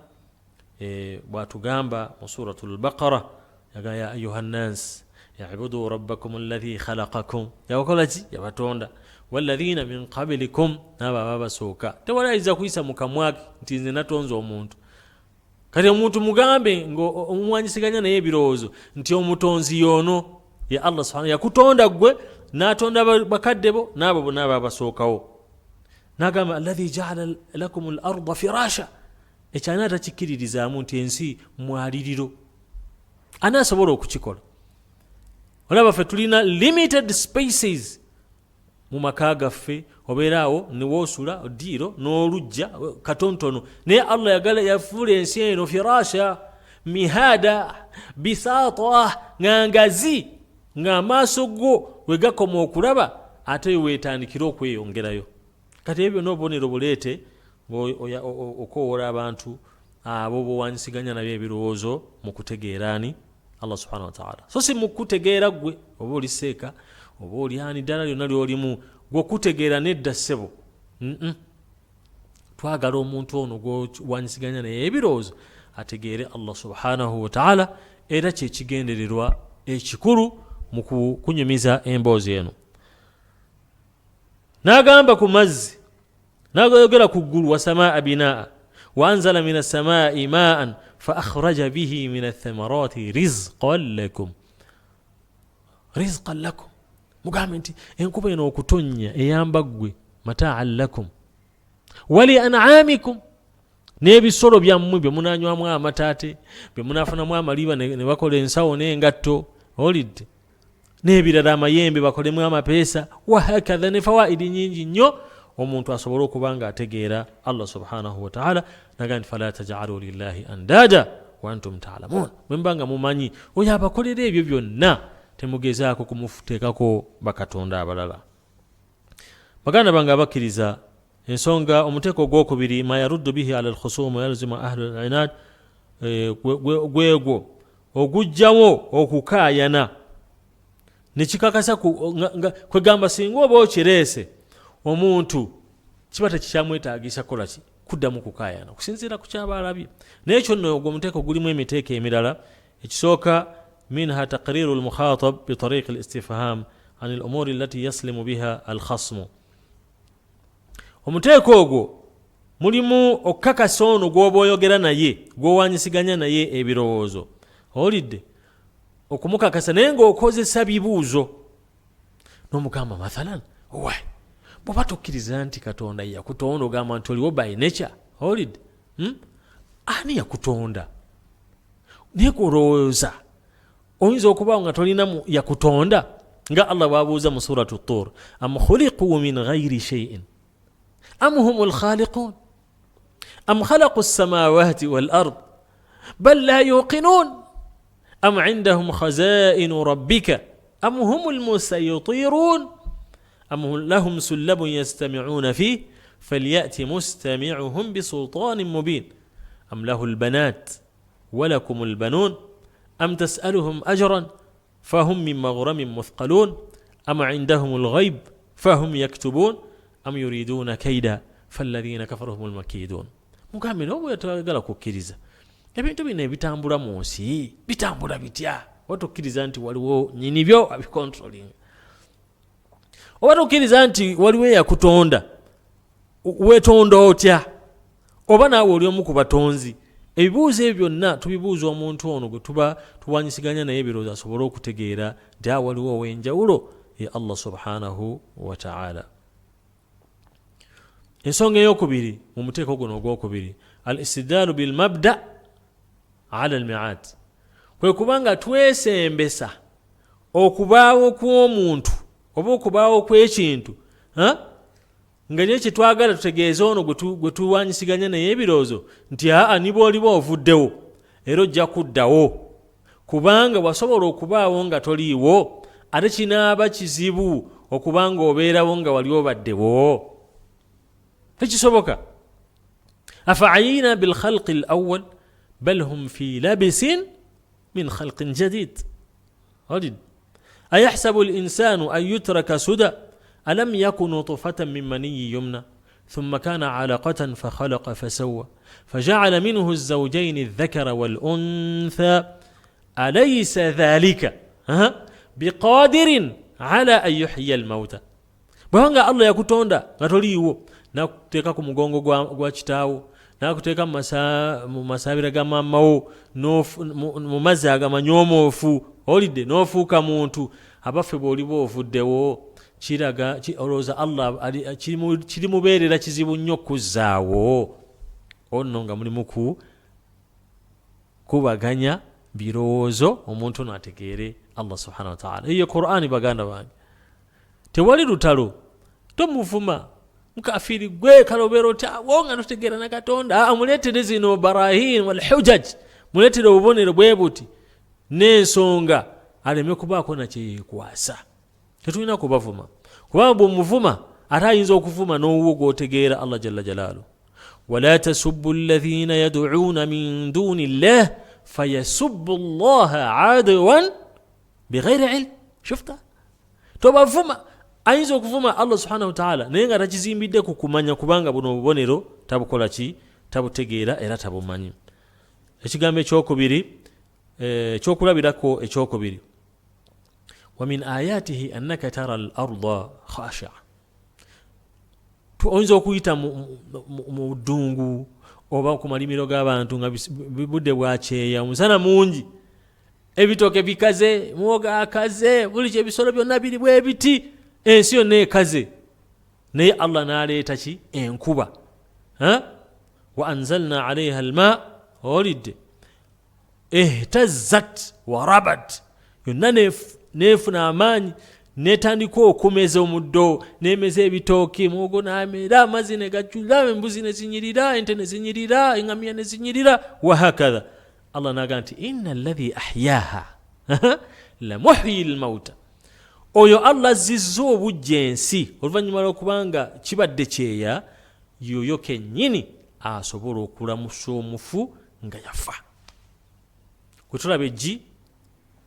bwatugamba mu Suratu Lbaqara, yaga ya ayuha nnas ibudu rabbakum allahi khalaqakum, yabakola ki? Yabatonda. Walladhina min qablikum, naabo ababasooka. Tewali ayinza kuyisa mu kamwake nti nze natonze omuntu. Kati omuntu mugambe nga omuwanyisiganya naye ebirowoozo nti omutonzi yoono ye Allah subhana, yakutonda ggwe, n'atonda bakadde bo n'abo bona ababasookawo. Nagamba alladhi jaala lakum l arda firasha. Ekyo ani atakikkiririzaamu nti ensi mwaliriro? Ani asobola okukikola? Olaba ffe tulina limited spaces mu maka gaffe, obeera awo newoosula ddiiro n'olujja katontono, naye Allah yagala yafuula ensi eno firasha, mihada, bisaata, nga ngazi, ng'amaaso go we gakoma okulaba, ate weetandikire okweyongerayo. Kati ebyo byonna obubonero buleete okowoola abantu abo bowanyisiganya nabyo ebirowoozo mu kutegeera ani Allah subhanahu wataala, so si mu kutegeera ggwe oba oli seeka oba oli ani, ddala lyonna lyolimu gwe okutegeera. Nedda ssebo. Twagala omuntu ono gwowanyisiganya naye ebirowoozo ategeere Allah subhanahu wataala, era kyekigendererwa ekikulu mu kunyumiza emboozi eno. N'agamba ku mazzi, n'agayogera ku ggulu, wasamaa binaa wa anzala min assamai maan fa akhraja bihi min athamarati rizqan lakum, rizqan lakum. Mugambe nti enkuba eno okutonnya eyamba ggwe, mataan lakum wali anamikum, n'ebisolo byammwe bye munanywamu amata, ate bye munafunamu amaliba ne bakola ensawo n'engatto, olidde n'ebirala, amayembe bakolemu amapeesa, wahakatha, ne fawaidi nyingi nnyo omuntu asobole okuba nga ategeera Allah subhanahu wataala. Naga nti fala tajalu lillahi andada wa antum talamun, bwe muba nga mumanyi oyo abakolera ebyo byonna, temugezaako kumuteekako bakatonda abalala. Baganda bange abakkiriza, ensonga omuteeko ogwokubiri, ma yaruddu bihi ala lkhusumu yalzimu ahlu linad, gwegwo ogujjawo okukaayana nekikakasa kwegamba singa oba okireese omuntu kiba tekikyamwetagisa kukolaki, kuddamu kukaayana okusinziira ku kyaba alabye. Naye ekyo nno ogwo omuteeko gulimu emiteeko emirala. Ekisooka, minha taqriru lmukhatab bitariqi listifham. An lumuri allati yaslimu biha alkhasmu. Omuteeko ogwo mulimu okukakasa ono gw'oba oyogera naye, gw'owanyisiganya naye ebirowoozo, owulidde, okumukakasa naye ng'okozesa bibuuzo n'omugamba, mathalan, owa bw'oba tokkiriza nti Katonda yakutonda, ogamba nti oliwo by nature, owulidde, Ani yakutonda? Naye kulowooza oyinza okubaawo nga tolina yakutonda, nga Allah bw'abuuza mu Suratu Tur, am khuliqu min ghairi shay'in am hum lkhaliqun am khalaqu lsamawati wal ard bal la yuqinun am indahum khazainu rabbika am hum lmusaytirun am lahum sullabun yastamiuna fih falyati mustamiuhum bisultanin mubin am lahu lbanat walakum lbanun am tasaluhum ajran fahum min maghramin muthqalun am indahum lghaib fahum yaktubun am yuriduna kaida falladhina kafaru hum lmakidun. Mugambe, nawe bwetayagala kukkiriza ebintu bino ebitambula mu nsi, bitambula bitya? Oba tokkiriza nti waliwo nyinibyo abicontrolling, oba tokkiriza nti waliwo eyakutonda, weetonda otya? Oba naawe oli omu ku batonzi? Ebibuuzo ebyo byonna tubibuuza omuntu ono gwe tuba tuwanyisiganya naye ebirowoozo, asobole okutegeera nti a waliwo ow'enjawulo, ye Allah subhanahu wataala. Ensonga eyokubiri mu muteeko guno ogwokubiri, al istidlaalu bilmabda ala almiad, kwe kuba nga twesembesa okubaawo kw'omuntu oba okubaawo kw'ekintu nga naye kyetwagala tutegeeze ono gwe tuwanyisiganya naye ebirowoozo nti aa, niba oliba ovuddewo era ojja kuddawo, kubanga wasobola okubaawo nga toliiwo, ate kinaaba kizibu okuba nga obeerawo nga wali obaddewo, tekisoboka. Afaayina bilkhalqi l awal bal hum fi labisin min khalqin jadid. Olid ayahsabu linsanu an yutraka suda alam yaku nutfatan min maniyi yumna thumma kana alaqatan fakhalaqa fasawa fajacala minhu الزوجين الذكر والأنثى أليس ذلك بقادر على أن يحيي الموتى. Bwebanga Allah yakutonda nga toliiwo, nakuteeka ku mugongo gwa kitaawo, nakuteeka mu masaabira ga maamawo, mu mazzi agamanyomoofu, olidde, n'ofuuka muntu. Abaffe, bw'oliba ovuddewo, kiraga olowooza Allah kirimubeerera kizibu nnyo okuzzaawo onno? Nga mulimu ku kubaganya birowoozo omuntu ono ategeere Allah subhanahu wataala. Eyo Qur'ani, baganda bange, tewali lutalo. Tomuvuma, mukafiri gwe, kalobeera otyawo nga totegeera na Katonda. Amuleetere zino barahin walhujaj, muleetere obubonero bwe buti n'ensonga, aleme kubaako nakyeyekwasa. Tetulina kubavuma, kubanga bwomuvuma ate ayinza okuvuma n'owuwo gw'otegeera. Allah jalla jalaalu, wala tasubbu alladhina yaduuna min duni llah fayasubbu llaha adwan bighairi ilm. Shufta, tobavuma, ayinza okuvuma Allah subhanahu wataala naye nga takizimbidde ku kumanya, kubanga buno obubonero tabukola ki, tabutegeera era tabumanyi. Ekigambo ekyokubiri, ekyokulabirako ekyokubiri, wa min ayatihi annaka tara al arda khashia. Oyinza okuyita mu ddungu oba ku malimiro g'abantu nga budde bwakyeya, omusana mungi, ebitooke bikaze, muwogo akaze, buli kyebisolo byonna biri bwebiti, ensi yonna ekaze, naye Allah n'aleeta ki? Enkuba. Wa anzalna alaiha alma, olidde, ihtazzat wa rabat, yonna nefuna amaanyi, netandika okumeza omuddo, nemeza ebitooki, muwogo namera, amazzi negajjula, embuzi nezinyirira, ente nezinyirira, eŋamiya nezinyirira, wahakatha. Allah naga nti inna alladhi ahyaha lamuhyi lmauta. Oyo Allah azzizza obujja ensi oluvannyuma lwokubanga kibadde kyeya, yoyo kennyini asobola okulamusa omufu nga yafa. Kwe tulaba eggi,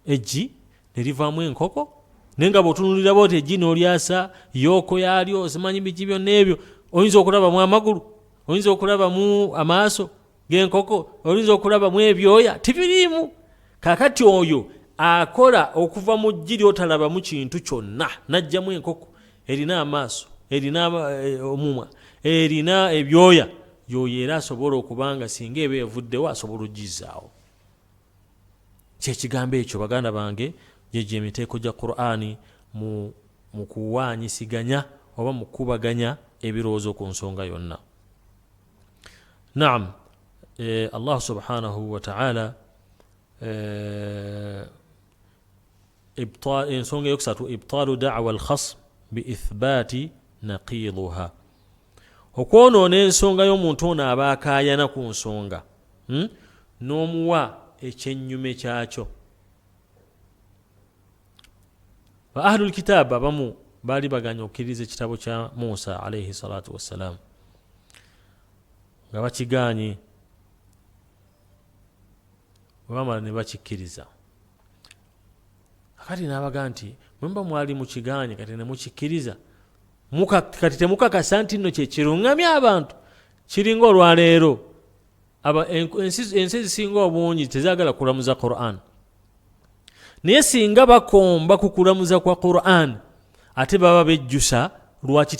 eggi ne livaamu enkoko, naye nga bw'otunulira bwoti eggi n'olyasa yooko yaalyo, simanyi biki byonna ebyo, oyinza okulabamu amagulu, oyinza okulabamu amaaso g'enkoko, oyinza okulabamu ebyoya, tibiriimu. Kakati oyo Akola okuva mu ggi lyotalabamu kintu kyonna n'ajjamu enkoko erina amaaso, erina omumwa, erina ebyoya, yoyo era asobola okuba nga singa eba evuddewo asobola ogizzaawo. Kyekigambo ekyo baganda bange, gyegyo emiteeko gya Qur'ani mu mu kuwaanyisiganya oba mu kukubaganya ebirowoozo ku nsonga yonna. Naam, Allah subhanahu wa ta'ala, ensonga eyokusatu, ibtalu da'wa alkhasm biithbaati naqiduha, okwonoona ensonga y'omuntu ono aba akaayana ku nsonga, N'omuwa ekyennyume kyakyo. Ba ahlul kitabu abamu baali baganya okukkiriza ekitabo kya Musa alaihi salatu wassalaamu, nga bakigaanye, bwe bamala ne bakikkiriza. Kati n'abaga nti mwe muba mwali mukigaanye, kati ne mukikkiriza, kati temukakasa nti nno kyekiruŋŋamya abantu? Kiringa olwaleero ensi ezisinga obungi tezaagala kulamuza Quran, naye singa bakomba ku kulamuza kwa Quran, ate baba bejjusa lwaki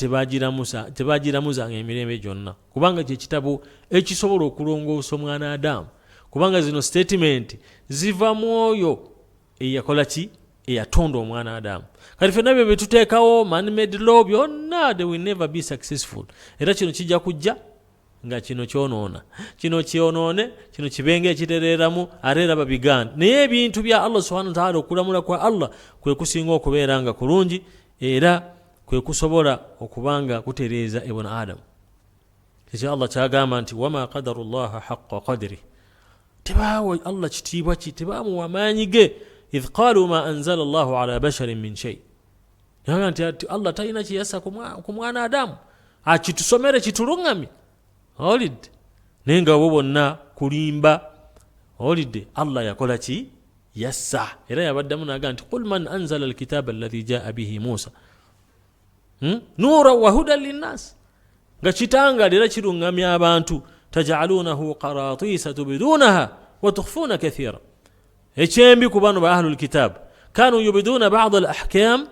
tebagiramuzanga emirembe gyonna, kubanga kyekitabo ekisobola okulongoosa omwana Adamu, kubanga zino statement ziva mu oyo eyakola ki, eyatonda omwana Adamu. Kati fenna byo byetuteekawo, man-made law, byonna, they will never be successful. Era kino kijja kujja nga kino kyonoona, kino kyonoone, kino kibenga ekitereeramu, ate era babigaane. Naye ebintu bya Allah subhanahu wataala, okulamula kwa Allah kwe kusinga okubeera nga kulungi, era kwe kusobola okuba nga kutereeza ibn Adamu. Ekyo Allah kyagamba nti wama qadaru llaha haqa qadiri, tebaawa Allah kitiibwa ki, tebamuwa maanyi ge. Idh qalu ma anzala llahu ala basharin min shei, naga nti Allah talina kyeyassa ku mwana Adamu akitusomere kituluŋŋamye. Owulidde? Naye nga bo bonna kulimba. Owulidde? Allah yakola ki? Yassa. Era yabaddamu naga nti qul man anzala alkitaba alladhi jaa bihi Musa, Nura wa hudan linnas, nga kitangaala era kiruŋŋamya abantu. Tajalunahu qaratisa tubidunaha wa tukhfuna kathira. Ekyembi ku bano ba ahlul kitab, kanu yubiduuna bada al ahkam,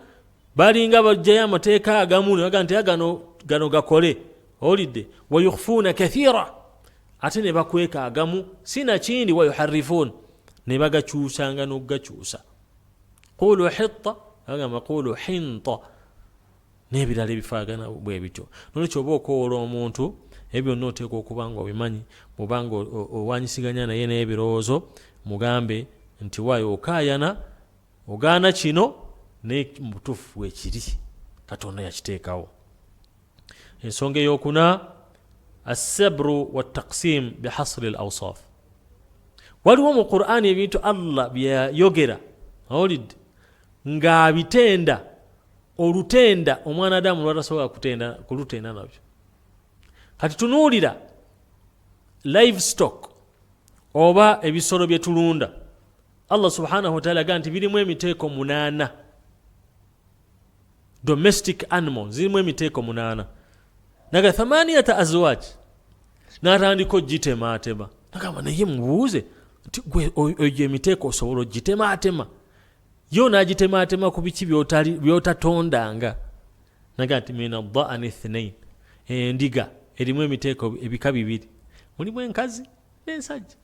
balinga bajjayo amateeka agamu ne baga nti gano gano gakole. Owulidde? Wayukhfuuna kathira, ate ne bakweka agamu, sinakindi wayuharifuun, ne bagakyusanga n'okugakyusa. Qulu hitta, bagamba qulu hinta, n'ebirala ebifaagana bwe bityo. Nolwekyo oba okowoola omuntu, ebyo byonna oteekwa okuba nga obimanyi. Bw'oba nga owanyisiganya naye n'ebirowoozo, mugambe nti waayo okaayana, ogaana kino, naye mu butuufu weekiri, Katonda yakiteekawo. Ensonga eyokuna, assabru wataksim bihasri al awsaf. Waliwo mu Qur'ani ebintu Allah byeyayogera, owulidde, ng'abitenda olutenda omwana Adamu lwatasobola kutenda kulutenda nabyo. Kati tunuulira livestock oba ebisolo bye tulunda, Allah subhanahu wataala agaa nti birimu emiteeko 8. Domestic animal zirimu emiteeko 8, naga thamaniyata azwaj, n'atandika ogitematema, nagamba naye mubuuze nti gwe egyo emiteeko osobola ogitematema? Yo n'agitematema ku biki byotatondanga. Naga nti min addaani ithnain, endiga erimu emiteeko ebika bibiri, mulimu enkazi n'ensajja.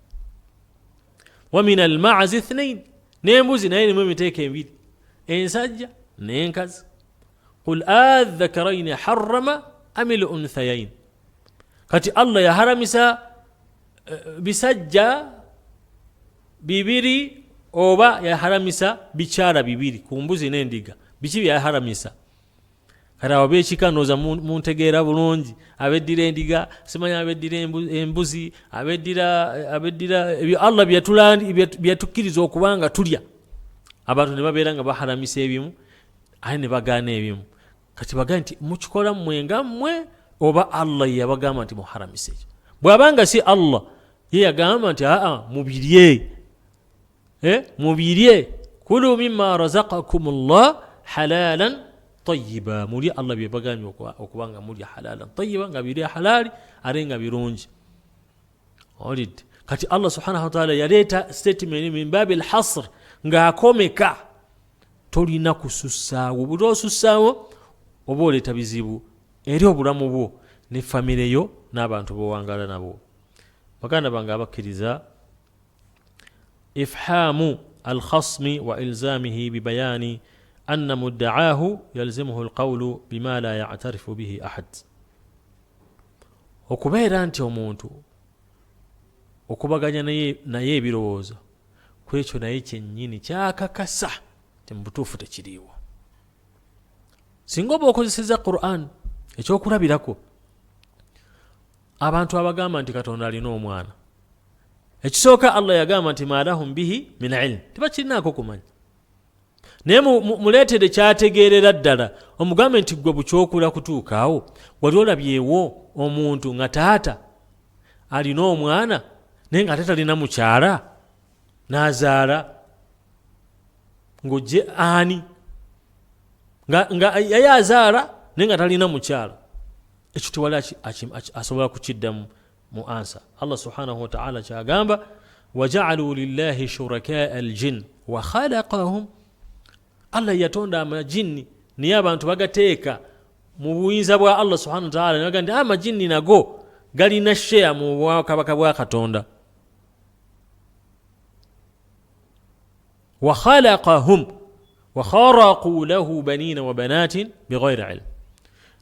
Wa min almaazi ithnain, n'embuzi naye erimu emiteeko ebiri, ensajja n'enkazi. Qul adhakaraini harrama am l unthayain. Kati Allah yaharamisa bisajja bibiri oba yaharamisa bikyala bibiri ku mbuzi n'endiga? Biki byaharamisa? Kati abo bekika noza muntegeera bulungi, abeddira endiga, simanya abeddira embuzi, abeddira ebyo Allah byatukkiriza okuba nga tulya. Abantu ne babeera nga baharamisa ebimu ate ne bagaana ebimu. Kati bagambe nti mukikola mmwe nga mmwe, oba Allah ye yabagamba nti muharamise ekyo? Bw'abanga si Allah ye yagamba nti aa mubirye, mubirye, kulu mima razakakum llah halalan tayiba, mulye Allah byebagambye okuba nga mulya halalan tayiba, nga biri halali ate nga birungi. Owulidde? Kati Allah subhanahu wataala yaleeta statement min babi lhasr. Ng'akomeka, tolina kusussaawo. Buli osussaawo oba oleeta bizibu eri obulamu bwo ne famire yo n'abantu b'owangala nabo. Baganda bange abakkiriza, ifhamu alkhasmi wa ilzamihi bibayani anna muddaahu yalzimuhu alqawlu bima la yatarifu bihi ahad. Okubeera nti omuntu okubaganya naye ebirowoozo ku ekyo naye kyennyini kyakakasa ti mu butuufu tekiriiwo, singa oba okozeseza Quran ekyokulabirako, abantu abagamba nti Katonda alina omwana, ekisooka Allah yagamba nti ma lahum bihi min ilm, tebakirinaako kumanya. Naye muleetere kyategeerera ddala, omugambe nti gwe bukyokula kutuukaawo wali olabyewo omuntu nga taata alina omwana naye nga ate talina mukyala n'azaala ng'ojje ani nga yaye azaala naye nga talina mukyala? Ekyo tewali asobola kukiddamu mu ansa. Allah subhanahu wataala kyagamba, wajaaluu lillahi shurakaa aljin wa khalaqahum. Allah yatonda amajinni, naye abantu bagateeka mu buyinza bwa Allah subhanahu wataala, nebaga nti amajinni nago galina sheya mu bwakabaka bwa Katonda. Wa khalaqahum wa kharaquu lahu banina wa banatin bighairi ilm,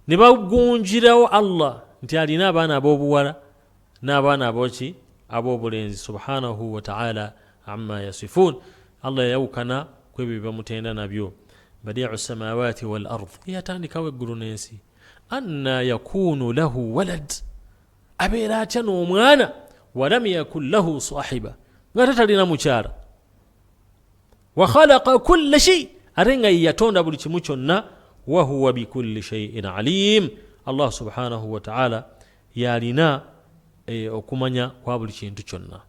ne bagunjirawo Allah nti alina abaana ab'obuwala n'abaana aboki ab'obulenzi. Subhanahu wataala amma yasifun, Allah yayawukana ku ebyo byebamutenda nabyo. Badiu samawati wal ard, yatandikawo eggulu n'ensi. Anna yakunu lahu walad, abeera atya n'omwana? Walam yakun lahu sahiba, nga tatalina mukyala. Wa khalaqa kulla shei, ate nga yeyatonda buli kimu kyonna. Wahuwa bikulli shaiin alim, Allah subhanahu wataala yalina okumanya kwa buli kintu kyonna.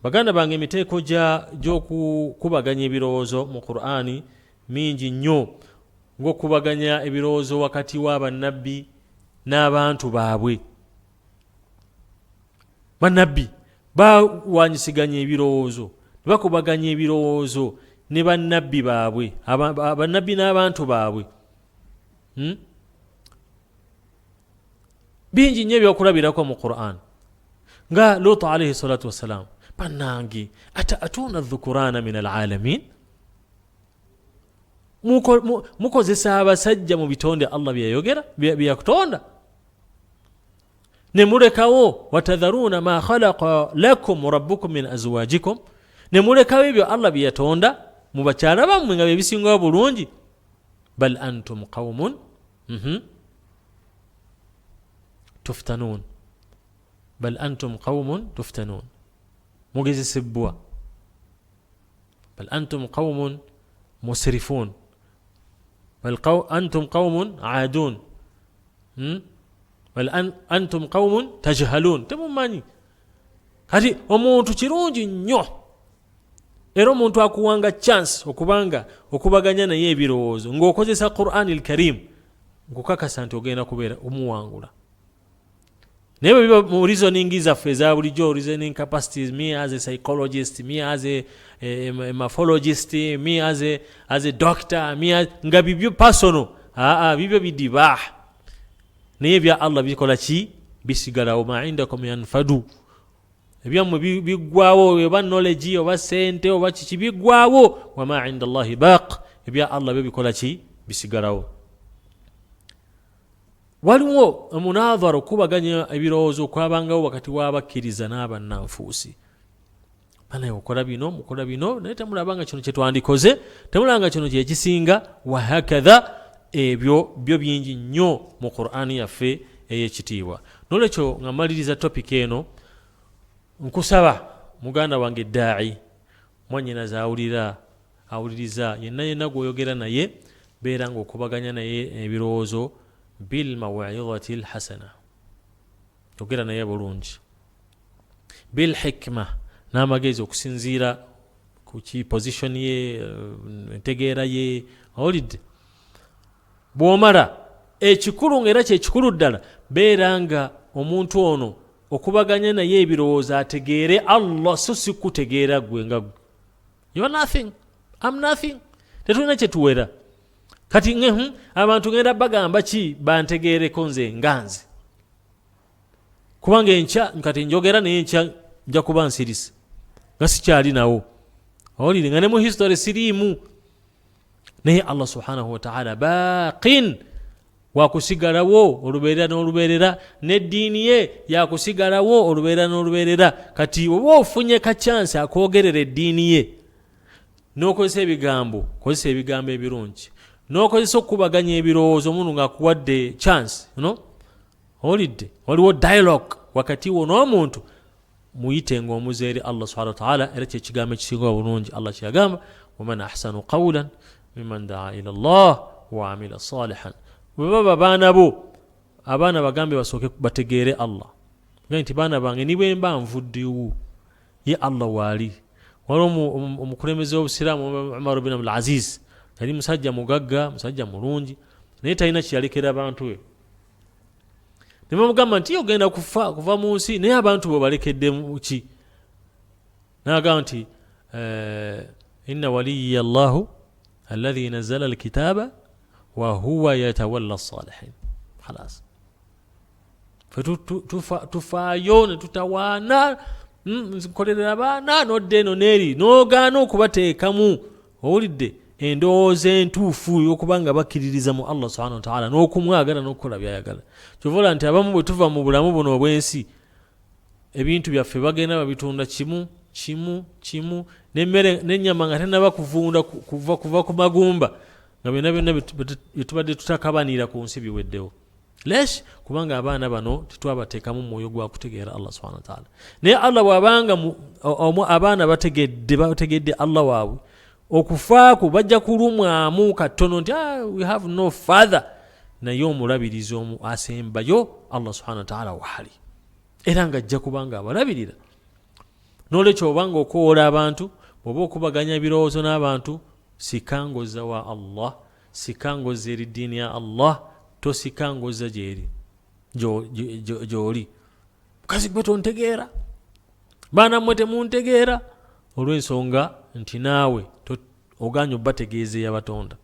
Baganda bange, emiteeko gy'okukubaganya ebirowoozo mu Qur'ani mingi nnyo, ng'okubaganya ebirowoozo wakati w'abannabbi n'abantu baabwe. Bannabbi bawanyisiganya ebirowoozo, bakubaganya ebirowoozo ne bannabbi baabwe, bannabbi n'abantu baabwe. Bingi nnyo ebyokulabirako mu Quran, nga Lut alaihi salatu wassalam, bannange, ataatuuna dhukurana min alalamin, mukozesa abasajja mu bitonde Allah byeyayogera byeyakutonda, ne mulekawo watadharuuna ma khalaqa lakum rabbukum min azwajikum, ne mulekawo ebyo Allah bye yatonda mu bakyala bammwe nga byebisingawo bulungi. Bal antum qaumun tuftanuun, bal antum qaumun tuftanuun, mugezesebbwa. Bal antum qaumun musrifuun, bal antum qaumun aadun, Bal antum qaumun tajhaluun, temumanyi. Kati omuntu kirungi nnyo era omuntu akuwanga chance okubanga okubaganya naye ebirowoozo ng'okozesa Qurani lkarim, nkukakasa nti ogenda kubeera omuwangula. Naye bwe biba mu reasoning zaffe eza bulijjo, reasoning capacities, me as a psychologist, me as a morphologist, me as a doctor, me as, nga bibyo personal, aa bibyo bidiba, naye ebya Allah bikola ki? Bisigalawo. Ma indakum yanfadu, ebyammwe biggwawo, oba knowledge oba sente oba kiki biggwawo. Wama inda Allahi baq, ebya Allah byo bikola ki? Bisigalawo. Waliwo omunadhara, okubaganya ebirowoozo okwabangawo wakati w'abakkiriza n'abannanfuusi. Banaye, okola bino, mukola bino, naye temulaba nga kino kyetwandikoze? Temulaba nga kino kyekisinga? Wahakatha, ebyo byo bingi nnyo mu Qur'ani yaffe ey'ekitiibwa. Nolwekyo nga maliriza topic eno, nkusaba muganda wange daai, mwanyinaze awulira awuliriza, yenna yenna gw'oyogera naye, beera ng'okubaganya naye ebirowoozo bilmawidhati lhasana, yogera naye bulungi, bilhikma, n'amagezi, okusinziira ku ki position ye, entegeera ye. Owulidde? Bw'omala, ekikulu nga era kyekikulu ddala, beera nga omuntu ono okubaganya naye ebirowoozo ategeere Allah, so si kutegeera gwe nga gwe. You are nothing. Am nothing, tetulina kyetuwera. Kati abantu ngenda bagamba ki bantegeereko nze nga nze, kubanga enkya kati njogera naye enkya nja kuba nsirise nga sikyali nawo, owulire nga ne mu history siriimu. Naye Allah subhanahu wataala baqin, wakusigalawo olubeerera n'olubeerera, n'eddiini ye yakusigalawo olubeerera n'olubeerera. Kati oba ofunye ka chance akwogerera eddiini ye n'okozesa ebigambo, kozesa ebigambo ebirungi, n'okozesa okukubaganya ebirowoozo, omuntu ng'akuwadde chance, no owulidde waliwo dialogue wakati wo n'omuntu, muyite ng'omuza eri Allah subhanahu wataala. Era kyekigambo ekisinga obulungi Allah kyeyagamba, waman ahsanu qawlan miman daa ila llah wa amila salihan. Bwe baba baana bo, abaana bagambe basooke bategeere Allah, gaye nti baana bange ni bwe mba nvuddewo ye Allah waali. Waliwo omukulembeze w'obusiraamu Umar bin Abdul Aziz, yali musajja mugagga, musajja mulungi, naye talina kyeyalekera abantu be. Ne bamugamba nti ogenda kufa kuva mu nsi, naye abantu bo balekedde ki? N'agamba nti inna waliyiya llahu alladhi nazala alkitaba wa huwa yatawalla salihin. Khalas, fe tufaayo ne tutawaana, nkolerera abaana, nodda eno n'eri n'ogaana okubateekamu, owulidde, endowooza entuufu y'okuba nga bakkiririza mu Allah subhanahu wataala n'okumwagala n'okukola byayagala. Kyova olaba nti abamu bwe tuva mu bulamu buno obw'ensi, ebintu byaffe bagenda babitunda kimu kimu kimu, n'emmere n'ennyama nga tenaba kuvunda kuva ku magumba, nga byonna byonna byetubadde tutakabanira ku nsi biweddewo. Lesh, kubanga abaana bano tetwabateekamu mwoyo gwa kutegeera Allah subhanahu wataala. Naye Allah bw'abanga abaana bategedde Allah waabwe, okufaako bajja kulumwamu katono nti we have no father, naye omulabirizi omu asembayo Allah subhanahu wataala waali, era nga ajja kubanga abalabirira. N'olwekyo obanga okowoola abantu, bw'oba okubaganya ebirowoozo n'abantu, sikangoza wa Allah, sikangoza eri ddiini ya Allah, tosikangoza gyeri gy'oli. Mukazi gwe tontegeera, baana mmwe temuntegeera, olw'ensonga nti naawe oganye obategeeza eyabatonda,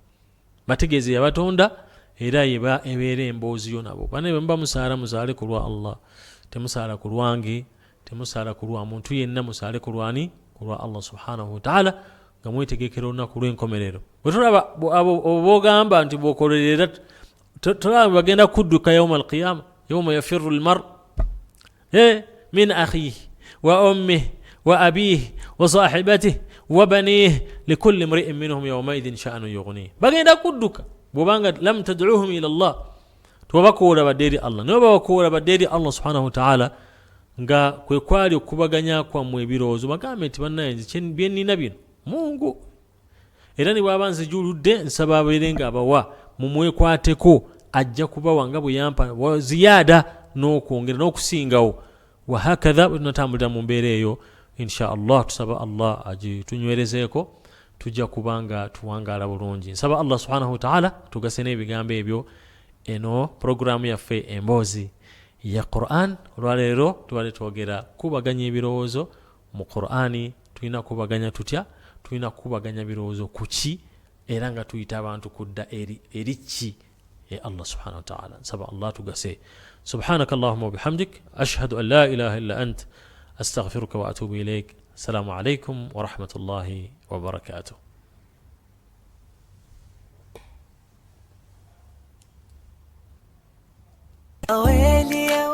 bategeeza eyabatonda, era yeba ebeera emboozi yo nabo. Bane bwe muba musaala, musaale ku lwa Allah, temusaala ku lwange, temusaala ku lwa muntu yenna, musaale ku lwani? Ku lwa Allah subhanahu wataala, nga mwetegekera olunaku lw'enkomerero. Bwe tulaba abo bogamba nti bwokolerera, tolaba bagenda kudduka yauma alqiyama, yauma yafiru lmar min akhihi wa ummih wa abih wa sahibatih wa banih likulli mriin minhum yaumaidhin shanu yughnih. Bagenda kudduka bwobanga lam tadcuhum ila llah, tewabakoola badde eri Allah. Naye babakoola badde eri Allah subhanahu wataala, nga kwe kwali okukubaganya kwammwe ebirowoozo, bagambe nti bannaye nze byenina bino mungu, era ne bwaba nzijuludde nsaba abeere nga abawa, mumwekwateko, ajja kubawa nga bwe yampa ziyaada n'okwongera n'okusingawo. Wahakatha bwe tunatambulira mu mbeera eyo, insha Allah, tusaba Allah agitunywerezeeko, tujja kuba nga tuwangaala bulungi. Nsaba Allah subhanahu wataala tugase n'ebigambo ebyo. Eno puroguramu yaffe emboozi ya Quran, olwaleero tubadde twogera kubaganya ebirowoozo mu Qurani. Tulina kubaganya tutya? Tulina kubaganya birowoozo ku ki? Era nga tuyita abantu kudda eri ki? E Allah subhanahu wataala. Nsaba Allah tugase. Subhanaka allahuma wabihamdik, ashhadu an la ilaha illa ant, astaghfiruka wa atubu ilaik. Assalamu alaikum warahmatullahi wabarakatuh.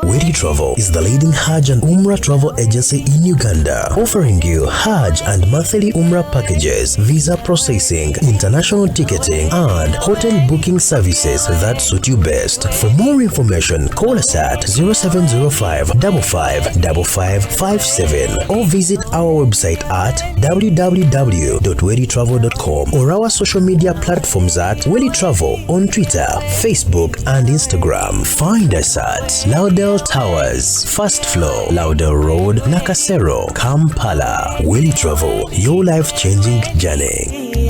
Willy Travel is the leading Hajj and Umrah travel agency in Uganda, offering you Hajj and monthly Umrah packages, visa processing, international ticketing, and hotel booking services that suit you best. For more information, call us at 0705 555557 or visit our website at www.wellytravel.com or our social media platforms at Welly Travel on Twitter, Facebook, and Instagram. Find us at Laudel Towers, first floor, Laudel Road, Nakasero, Kampala. Willy Travel, your life-changing journey.